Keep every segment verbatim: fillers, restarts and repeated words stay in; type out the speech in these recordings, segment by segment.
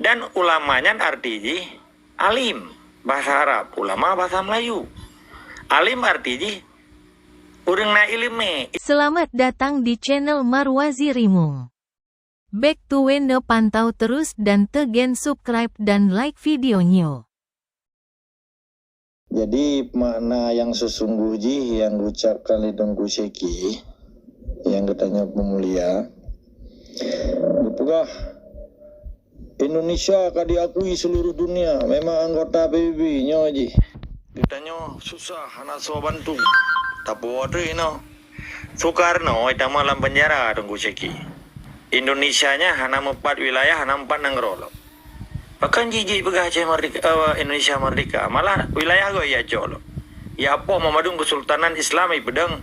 Dan ulama nyan arti jih alim, bahasa Arab, ulama bahasa Melayu. Alim arti jih ureuëng na ileumé. Selamat datang di channel Marwazi Rimung. Bèk tuwö neupantau terus dan teugen subscribe dan like video nyoe. Jadi, makna nyang seusunggoh jih nyang geucapkan lé Teungku Syeki, nyang geutanyoe peumulia, geupeugah, "Indonesia ka diakui seluruh dunia, memang anggota P B B nyoe jih." Geutanyoe susah, hana soe bantu. Tapi waktu inoe, Soekarno itamong lam penjara, Teungku Syeki. Indonesia nyan hana meupat wilayah, hana meupat nanggroe lom. Pakon jih jipeugah Aceh merdeka, eh, Indonesia merdeka, malah wilayah gob ijak lom. Ijak poh Mamadun Kesultanan Islam ipeudong,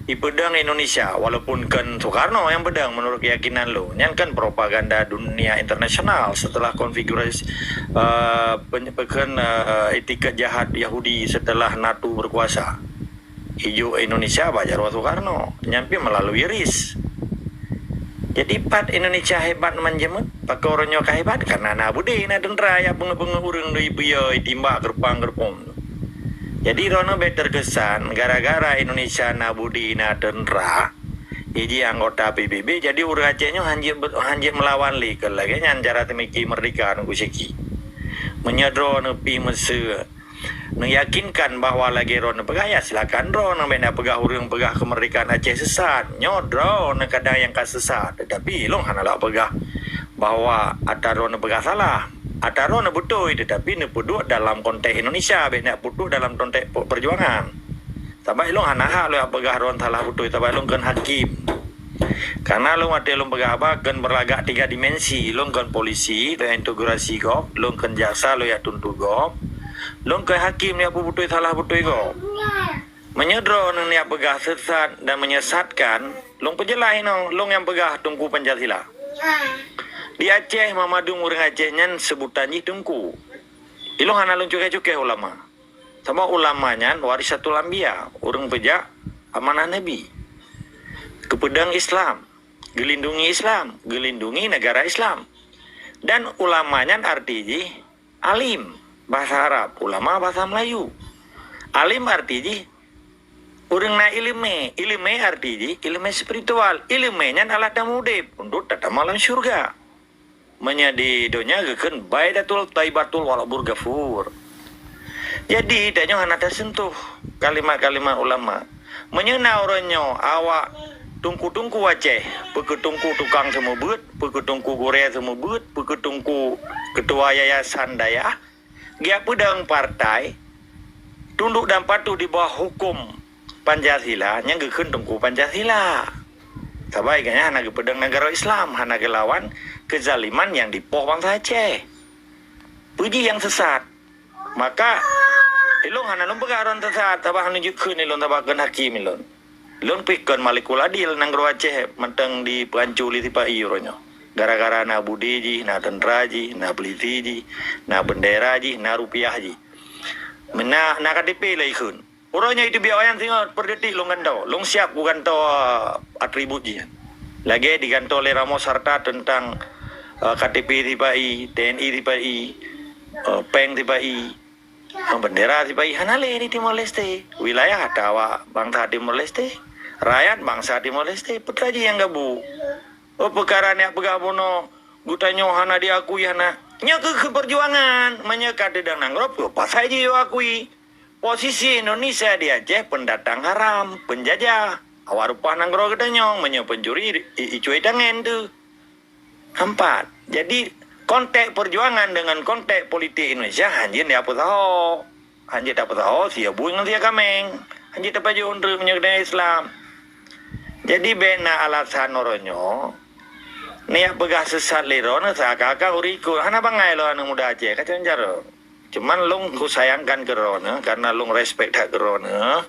ipeudong Indonesia, walaupun kon Soekarno nyang peudong, menurut keyakinan lôn. Nyan kan propaganda dunia internasional setelah konfigurasi, eh, pen-, pekan, eh, etiket jahat Yahudi setelah NATO berkuasa. Ijok Indonesia bak jaroe Soekarno, nyan pih melalui RIS. Jadi, pat Indonesia hebat manjeumeut, pakon uroe nyoe ka hebat? Karena na beudé, na teuntra, ijak beungoh-beungoh ureuëng di buyee, itimbak geureumpang-geureumpung. Jadi, droeneuh bèk terkesan, gara-gara Indonesia na beudé, na teuntra, jih anggota P B B, jadi ureuëng Aceh nyoe hanjeuet be-, hanjeuet meulawan lé. Kon lagèe nyan cara teumiki merdeka, Teungku Syeki. Meunyoe droeneuh pih meuseu neuyakinkan bahwa lagèe droeneuh peugah, ya silakan droeneuh, bèk na peugah ureuëng peugah keumeurdekaan Aceh sesat. Nyoe droeneuh kadang nyang ka sesat, tetapi lôn hana lôn peugah bahwa ata droeneuh peugah salah. Ata droeneuh beutôi, tetapi neupeuduek dalam konteks Indonesia, bèk na peuduek dalam konteks pe-, perjuangan. Sabab lôn hana hak lôn peugah droeneuh salah beutôi, sabab lôn kon hakim. Karena lôn watèe lôn peugah haba kon berlagak tiga dimensi, lôn kon polisi, lôn integrasi gob, lôn kon jaksa, lôn jak tuntut gob, lôn kon hakim, lôn jak peubeutôi salah beutôi gob. Meunyoe droeneuh neujak peugah sesat dan menyesatkan, lôn peujeulaih inoe, lôn nyang peugah Teungku Pancasila. Di Aceh, Mamadun ureuëng Aceh nyan seubutan jih Teungku. Ilôn hana lôn cukéh-cukéh ulama. Sabab ulama nyan warisatul anbiya, ureuëng peujak amanah Nabi. Geupeudong Islam, geulindungi Islam, geulindungi negara Islam. Dan ulama nyan arti jih alim, bahasa Arab, ulama bahasa Melayu. Alim arti jih ureuëng na ileumé, ileumé arti jih ileumé spiritual. Ileumé nyan alat tameudeb untuk tatamong lam syeuruga. Meunyoe di donya geukheun baidatul thaibatul wal ghafur. Jadi, tanyoe hana taseuntuh kalimat-kalimat ulama. Meunyoe na uroe nyoe awak teungku-teungku Aceh, peu kheueh teungku tukang seumeubeuet, peu kheueh teungku gurèe seumeubeuet, peu kheueh teungku keutua yayasan dayah, geujak peudong partai, tunduk dan patuh di bawah huköm Pancasila, nyan geukheun Teungku Pancasila. Sabab gobnyan hana geupeudong nanggroe Islam, hana geulawan keuzaliman nyang dipoh bansa Aceh. Peue jih nyang sesat? Maka, ilôn hana lôn peugah droeneuh sesat, sabab hana jeuet kheun ilôn, sabab kon hakim ilôn. Lôn pih kon Malikul Adil, nanggroe Aceh mantong dipeuhanco lé sipa-i uroe nyoe. Gara-gara na beudé jih, na teuntra jih, na peulisi jih, na beundera jih, na rupiah jih. Meunan na K T P lé ikheun. Uroe nyoe iteubiet awaknyan singoh peudetik lôn gantoe. Lôn siap kugantoe atribut jih. Lagèe digantoe lé Ramos Harta teuntang, eh, K T P sipa-i, T N I sipa-i, eh, péng sipa-i, eh, beundera sipa-i. Hana lé di Timor Leste. Wilayah ata awak bansa Timor Leste. Rakyat bansa Timor Leste. Peue teuma jih nyang gabuk? Oh, peukara neujak peugah bunoe geutanyoe hana diakui, hana. Nyoe keuh, keuh peujuangan. Meunyoe ka teudong nanggroe, peue pasai jih jiakui? Posisi Indonesia di Aceh pendatang haram, penjajah. Awak reupah nanggroe geutanyoe, meunyoe pencuri, i-, icue tangen teuh. Keempat, jadi konteks perjuangan dengan konteks politik Indonesia hanjeuet tapeusaho. Hanjeuet tapeusaho, sie buet ngon sie kaméng. Hanjeuet tapajoh untreuk meunyoe geutanyoe Islam. Jadi, bèk na alasan uroe nyoe neujak peugah sesat lé droeneuh, seakan-akan ureueng ikot. Hana bangai lôn aneuk muda Aceh, kacau cara. Cuman lôn kusayangkan keu droeneuh, karena lôn respect that keu droeneuh.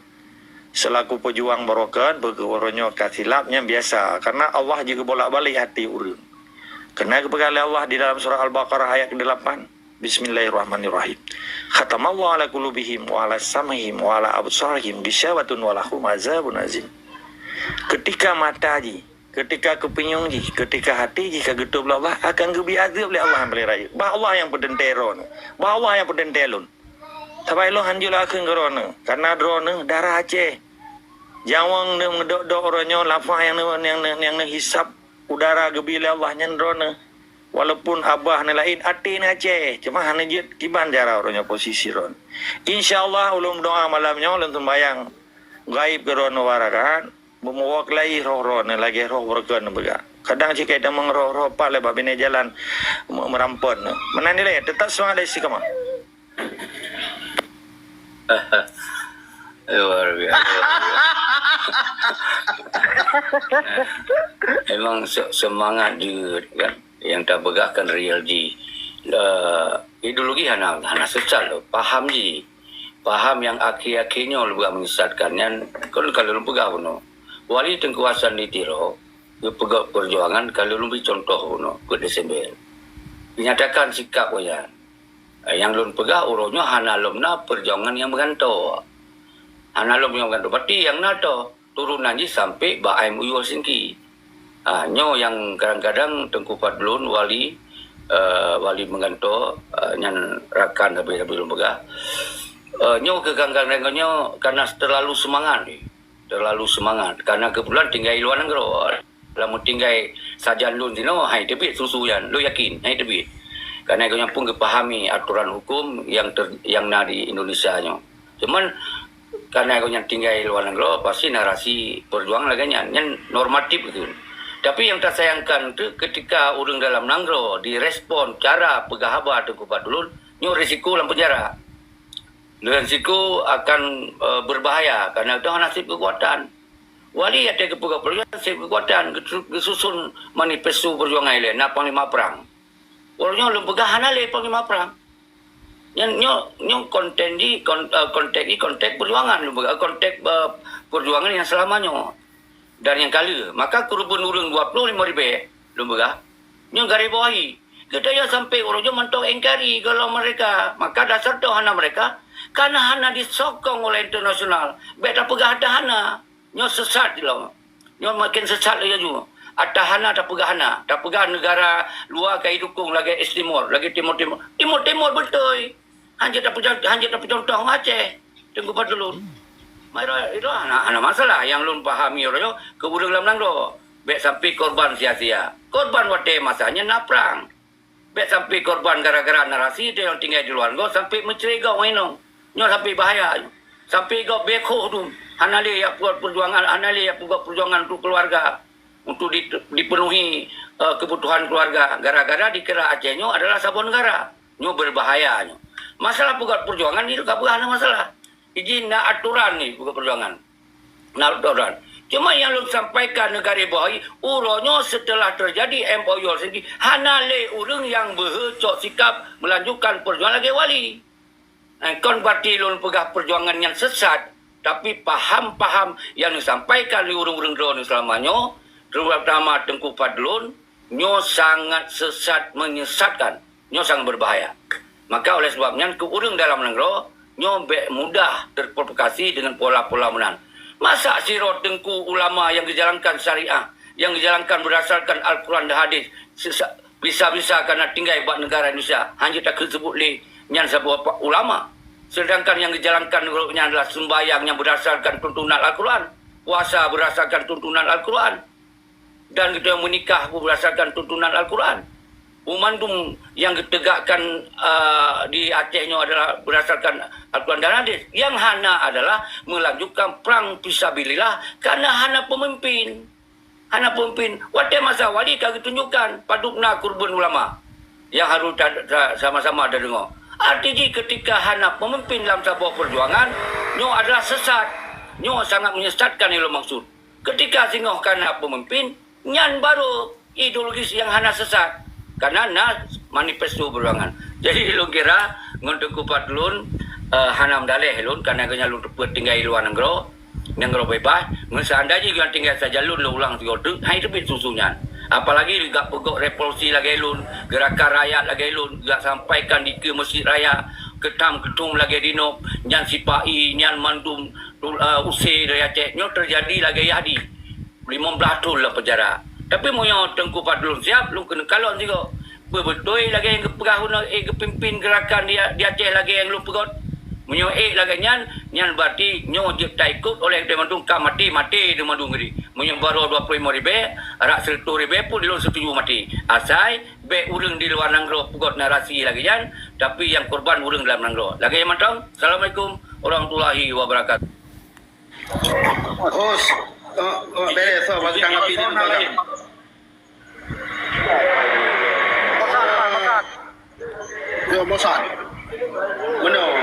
Selaku pejuang barokon, beukeureueng nyoe ka silap nyan biasa. Karena Allah jeuet geubolak-balik até ureueng. Keunan geupeugah lé Allah di dalam surah Al-Baqarah ayat kedelapan. Bismillahirrahmanirrahim. Khatamallahu ala qulubihim wa ala sam'ihim wa ala absarihim ghisyawatun wa lahum azabun azim. Keutika mata jih Keutika keupinyueng jih, keutika até jih ka geutôb lé Allah, akan geubri azeueb lé Allah nyang paleng rayeuk. Bah Allah nyang peuteuntèe droeneuh, bah Allah nyang peuteuntèe lôn. Sabab ilôn hanjeuet lakheun keu droeneuh, kareuna droeneuh darah Aceh. Nyawöng neuh meudok-dok uroe nyoe, lafah nyang neuh, nyang neuh, nyang neuh hisab udara geubri lé Allah nyan droeneuh. Walaupun abah neuh laén, até neuh Aceh, cuma hana jeuet kiban cara uroe nyoe posisi droeneuh. Insya Allah, ulôn meudoa malam nyoe, lôn seumbahyang gaib keu droeneuh dua rakaat, beumeuwoe keulayi roh-roh neuh lagèe roh beureugon neuh beugah. Kadang cit kai tamong roh-roh pat lé bak binéh jalan me-, meurampon neuh. Meunan ilèe, teutap seumangat lé istiqamah. Luar biasa. Memang se-, semangat jeuet kan. Nyang tapeugah kan real jih. Eh, ideologi hana, hana sesat lom. Paham jih. Paham nyang akhé-akhé nyoe lôn peugah menyesatkan nyan, kon ka lôn peugah bunoe. Wali Teungku Hasan di Tiro, geupeugah peujuangan ka lôn bri cuntoh bunoe, peuet Desember. Dinyatakan sikap gobnyan. Eh, nyang lôn peugah uroe nyoe hana lom na peujuangan nyang meugantoe. Hana lom nyang meugantoe. Berarti nyang na toh turunan jih sampai bak M O U Helsinki. Ha, nyoe nyang kadang-kadang Teungku Fadlun, wali, eh, wali meugantoe, eh, nyan rakan habéh-habéh lôn peugah. Eh, nyoe keu kadang-kadang nyoe karena terlalu semangat. Terlalu semangat. Karena kebetulan tinggai luar nanggroe. Lamun tinggai sajan lôn sinoe, hai teubiet susu nyan. Lôn yakin, hai teubiet. Karena gobnyan pun geupahami aturan hukum nyang ter-, nyang na di Indonesia nyoe. Cuman, karena gobnyan tinggai luar nanggroe, pasti narasi peujuangan lagèe nyan. Nyan normatif gitu. Tapi nyang tasayangkan tu, ketika ureueng dalam nanggroe direspon cara peugah haba Teungku Fadlun, nyoe risiko lam penjara. Risiko akan, eh, berbahaya karena itu hana sép kekuatan. Wali até geupeugah peureugutan sép kekuatan, geusu-, geususun manifesto peujuangan ilèe, na panglima perang. Walau nyoe lôn peugah hana lé panglima perang. Nyan nyoe, nyoe konten jih, kon-, eh, konteks jih konteks peujuangan lôn peugah, konteks, eh, peujuangan nyang selama nyoe. Dan nyang ka lheueh, maka keureubeuen ureueng dua ploh limong ribèe lôn peugah, nyoe garis bawahi. Geutanyoe sampai uroe nyoe mantong N K R I golom merdeka. Maka dasar toh hana merdeka, karena hana disokong oleh internasional. Bèk tapeugah ata hana. Nyoe sesat jih lom. Nyoe makin sesat laju. Ata hana tapeugah hana. Tapeugah negara luwa ka idukong lagèe East Timor, lagèe Timor Timur. Timor Timur beutôi. Hanjeuet tapeucon-, hanjeuet tapeucuntoh ngon Aceh. Teungku Fadlun. Maka itu hana, hana masalah nyang lôn pahami uroe nyoe keu ureueng lam nanggroe. Bèk sampai korban sia-sia. Korban watèe masa nyan na prang. Bèk sampai korban gara-gara narasi teuh nyang tinggai di luwa nanggroe sampai meucré gob ngon inong. Nyoe sampai bahaya. Sampai gob beukoh dum. Hana lé jak peugot peujuangan, hana lé jak peugot peujuangan untuk keluarga. Untuk di-, dipenuhi, eh, kebutuhan keluarga. Gara-gara dikira Aceh nyoe adalah saboh negara. Nyoe berbahaya nyoe. Masalah peugot peujuangan nyoe ka peugah hana masalah. Ijin na aturan nyoe peugot peujuangan. Na aturan. Cuma nyang lôn sampaikan ngon garis bawahi, uroe nyoe setelah terjadi M O U Helsinki, hana lé ureueng nyang beuhe cok sikap melanjutkan peujuangan lagèe wali. Eh, kon berarti lôn peugah peujuangan nyan sesat, tapi paham-paham nyang neusampaikan lé ureueng-ureueng droeneuh seulama nyoe, terutama Teungku Fadlun, nyoe sangat sesat, menyesatkan. Nyoe sangat berbahaya. Maka oleh sebab nyan, keu ureueng dalam nanggroe, nyoe bèk mudah terprovokasi dengan pola-pola meunan. Masa sidroe teungku ulama nyang geujalankan syariah, nyang geujalankan berdasarkan Al-Quran dan hadis, sesa-, bisa-bisa kana tinggai bak negara Indonesia, hanjeuet takheun seubut lé nyan saboh pa-, ulama. Sedangkan nyang geujalankan nanggroe nyan adalah seumbahyang nyang berdasarkan tuntunan Al-Quran, puasa berdasarkan tuntunan Al-Quran, dan geutanyoe meunikah berdasarkan tuntunan Al-Quran. Peumandum nyang geutegakkan, a, di Aceh nyoe adalah berdasarkan Al-Quran dan hadis. Nyang hana adalah melanjutkan prang fisabilillah karena hana peumimpin. Hana peumimpin. Watèe masa wali ka geutunjukkan padub na keureubeuen ulama nyang harôh ta-, ta-, sama-sama tadeungoe. Arti jih, keutika hana peumimpin lam saboh peujuangan, nyoe adalah sesat. Nyoe sangat menyesatkan nyang lôn maksud. Keutika singoh ka na peumimpin, nyan barô ideologis nyang hana sesat. Karena na manifesto peujuangan. Jadi, lôn kira ngon Teungku Fadlun, eh, hana meudaleh lôn, karena gobnyan lôn teupeu tinggai luwa nanggroe, nanggroe bebas. Ngon seandai jih gobnyan tinggai sajan lôn, lôn ulang sigoe teuk, hai teubiet susu nyan. Apalagi gak peugöt revolusi lagèe lôn, gerakan rakyat lagèe lôn, gak sampaikan dikeue Mesjid Raya, keutam-keutum lagèe dinoe, nyan sipa-i, nyan mandum, eh, use dari Aceh. Nyoe teujadi lagèe Yahdi. limong blaih thon lam penjara. Tapi meunyoe Teungku Fadlun siap, lôn keuneuk kalon sigoe. Beubeutôi lagèe nyang geupeugah uneuk ék geupimpin geurakan di, di Aceh lagèe nyang lôn peugöt. Meunyoe ék lagèe nyan, nyan berarti nyoe jeuet taikot oleh geutanyoe mandum ka maté, maté geutanyoe mandum geude. Meunyoe baroe dua ploh limong ribèe, rhot sireutôh ribèe pun lôn seutuju maté. Asai bèk ureueng di luwa nanggroe peugöt narasi lagèe nyan, tapi nyang korban ureueng dalam nanggroe. Lagèe nyan mantong. Assalamualaikum warahmatullahi wabarakatuh. Oh, s-, oh, oh, bèk, so, bak tanggapi ni, Bang. Yo, bosan. Meunoe.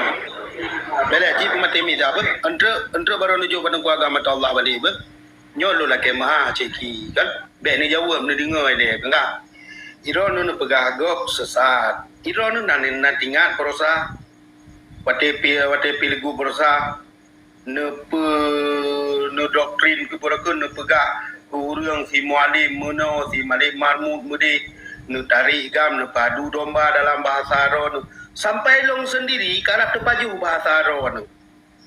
Bèk, cit peumaté mita beuh. Enteuk, enteuk baroe neujok bak Teungku Agam ata Allah balik beuh. Nyoe lôn lakèe meu'ah, Cik Ki, kan? Bèk neujaweueb, neudeungö ilèe, kan? Droeneuh neupeugah gob sesat. Droeneuh nan, nan tingat baroesa. Watèe pi, watèe pi leugu baroesa. Neupeu-, neudoktrin keu beureukeun neupeugah keu ureueng si Mualem meunoe, si Malem Mahmud meudeh, neutarek GAM, neupadu domba dalam bahasa droeneuh. Sampai lôn sendiri karap teupajoh bahasa droeneuh.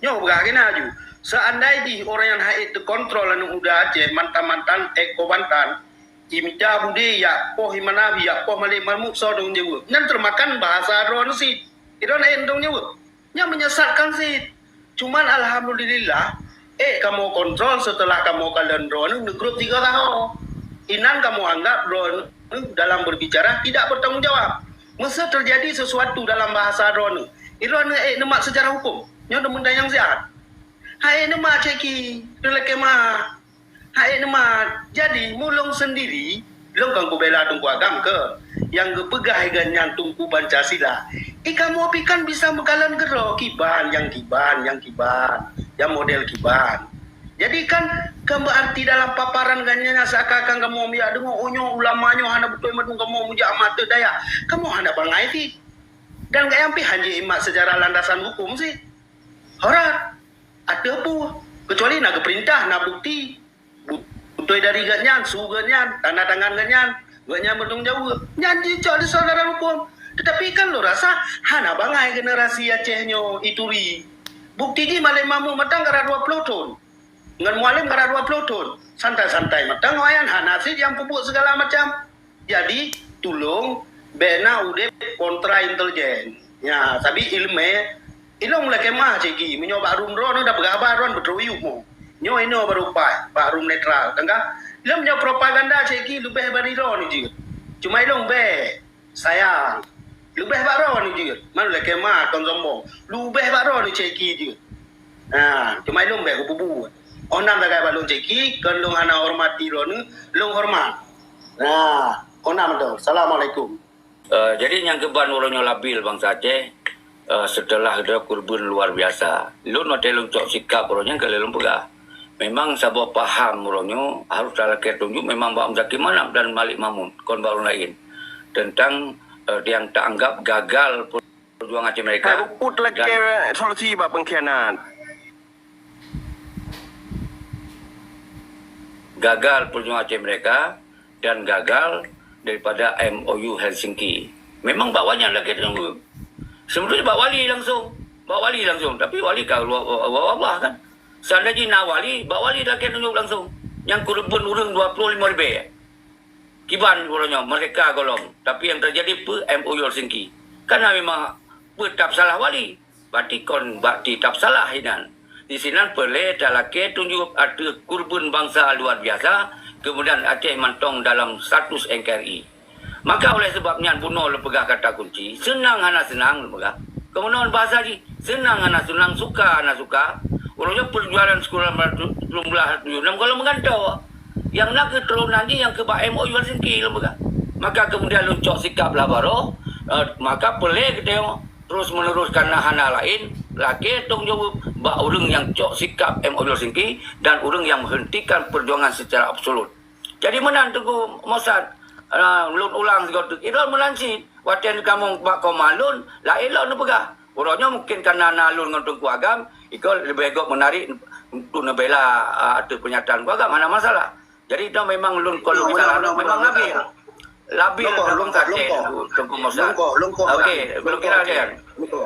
Nyoe peugah keunan aju. Seandai jih ureueng nyan han ék teukontrol aneuk muda Aceh, mantan-mantan ék Kobantan, imita budé jak poh Imanawi, jak poh Malem Mahmud, soe tanggung jaweueb? Nyan teumakan bahasa droeneuh cit. Droeneuh ék tanggung jaweueb. Nyan menyesatkan cit. Cuman alhamdulillah, ék kamoe kontrol seuteulah kamoe kalon droeneuh neugrôp tiga tahun. Inan kamoe anggap droeneuh dalam berbicara tidak bertanggung jawab. Meuseu teujadi sesuatu dalam bahasa droeneuh, droeneuh ék neumat secara huköm. Nyoe deungon nyang siat. Hai neumat, Cik Ki, dilakèe meu'ah. Hai neumat. Jadi, meulôn sendiri, lôn kon kubela Teungku Agam keu. Nyang geupeugah lé gobnyan Teungku Pancasila. I kamoe pih kan bisa meukalon keudroe, kiban, nyang kiban, nyang kiban, nyang model kiban. Jadi kan, kan berarti dalam paparan gobnyan seakan-akan kamoe meuyak deungoe, "Oh, nyoe ulama nyoe hana beutôi mandum kamoe meujak mata daya." Kamoe hana bangai cit. Dan gobnyan pih han jimat secara landasan huköm cit. Horat. Ateueh peue? Keucuali na geupeurintah, na bukti. Bu-, beutôi dari gobnyan, su gobnyan, tanda tangan gobnyan, gobnyan beutanggung jaweueb. Nyan jicok disoe dalam huköm. Teutapi kan lôn rasa hana bangai generasi Aceh nyoe ituri. Bukti jih Malem Mahmud mantong karap dua ploh thon. Ngon Mualem karap dua ploh thon. Santai-santai mantong awaknyan hana cit nyang peubuet segala macam. Jadi, tulông bèk na udép kontra intelijen. Nya, sabe ileumèe, ilông lakèe meu'ah, Cik Ki, meunyoe bak room droeneuh dah peugah haba droeneuh beutôi yub mo. Nyoe inoe baru paih, bak room netral, kan ka? Lom nyoe propaganda, Cik Ki, leubeh bari droeneuh jeuet. Cuma ilông bèk, sayang. Leubeh bak droeneuh jeuet. Man lakèe meu'ah kon sombong. Leubeh bak droeneuh, Cik Ki, jeuet. Ha, cuma ilông bèk kupeubuet. Oh, na sagai bak lôn, Cik Ki, kon lôn hana hormati droeneuh, lôn hormat. Ha, oh, na mantong. Assalamualaikum. Eh, jadi nyang keuban uroe nyoe labil bansa Aceh, eh, seuteulah droe keureubeuen luar biasa. Lôn watèe lôn cok sikap uroe nyoe ka lheueh lôn peugah. Memang saboh paham uroe nyoe harôh talakèe tunjuk memang bak Muzakir Manaf dan Malem Mahmud, kon bak ureueng laén. Teuntang, eh, nyang taanggap gagal perjuangan Aceh Merdeka. Hai, bukut lakèe dan solusi bak pengkhianat. Gagal perjuangan Aceh Merdeka dan gagal daripada M O U Helsinki. Memang bak awaknyan lakèe tunjuk. Sebenarnya bak wali langsung. Bak wali langsung. Tapi wali ka luwa, luwa, luwa Allah kan. Seandai jih na wali, bak wali lakèe tunjuk langsung. Nyang keureubeuen ureueng dua ploh limong ribèe. Kiban uroe nyoe merdeka gohlom, tapi nyang teujadi peue M O U Helsinki. Kana memang peue tab salah wali, berarti kon berarti tab salah inan. Di sinan peureulèe talakèe tunjuk ateueh keureubeuen bansa luar biasa, kemudian Aceh mantong dalam status N K R I. Maka oleh sebab nyan bunoe lôn peugah kata kunci, seunang hana seunang lôn peugah. Keunoe bahasa jih, seunang hana seunang, suka hana suka. Uroe nyoe perjuangan sekolah dua belas tujuh enam kalau meugantoe. Nyang na keuturonan jih nyang keubah M O U Helsinki lôn peugah. Maka kemudian lôn cok sikap lah baroe, eh, maka peureulèe geutanyoe terus meneruskan na hana laén, lakèe tanggung jaweueb bak ureueng nyang cok sikap M O U Helsinki dan ureueng nyang menghentikan perjuangan secara absolut. Jadi meunan Teungku Mosat, eh, lôn ulang sigoe teuk. Idol meunan cit, watèe kamoe bak koma lôn, laén lôn neupeugah. Uroe nyoe mungken kana na lôn ngon Teungku Agam, iko leubeh gop meunarek untuk neubela, ah, ateueh peunyataan Teungku Agam, hana masalah. Jadi, itu memang lôn kon lôn salah, memang labil. Labil lôn kon, lôn kon, Teungku Mosat. Lôn kon, lôn kon. Oke, lôn kira kan. Lôn kon.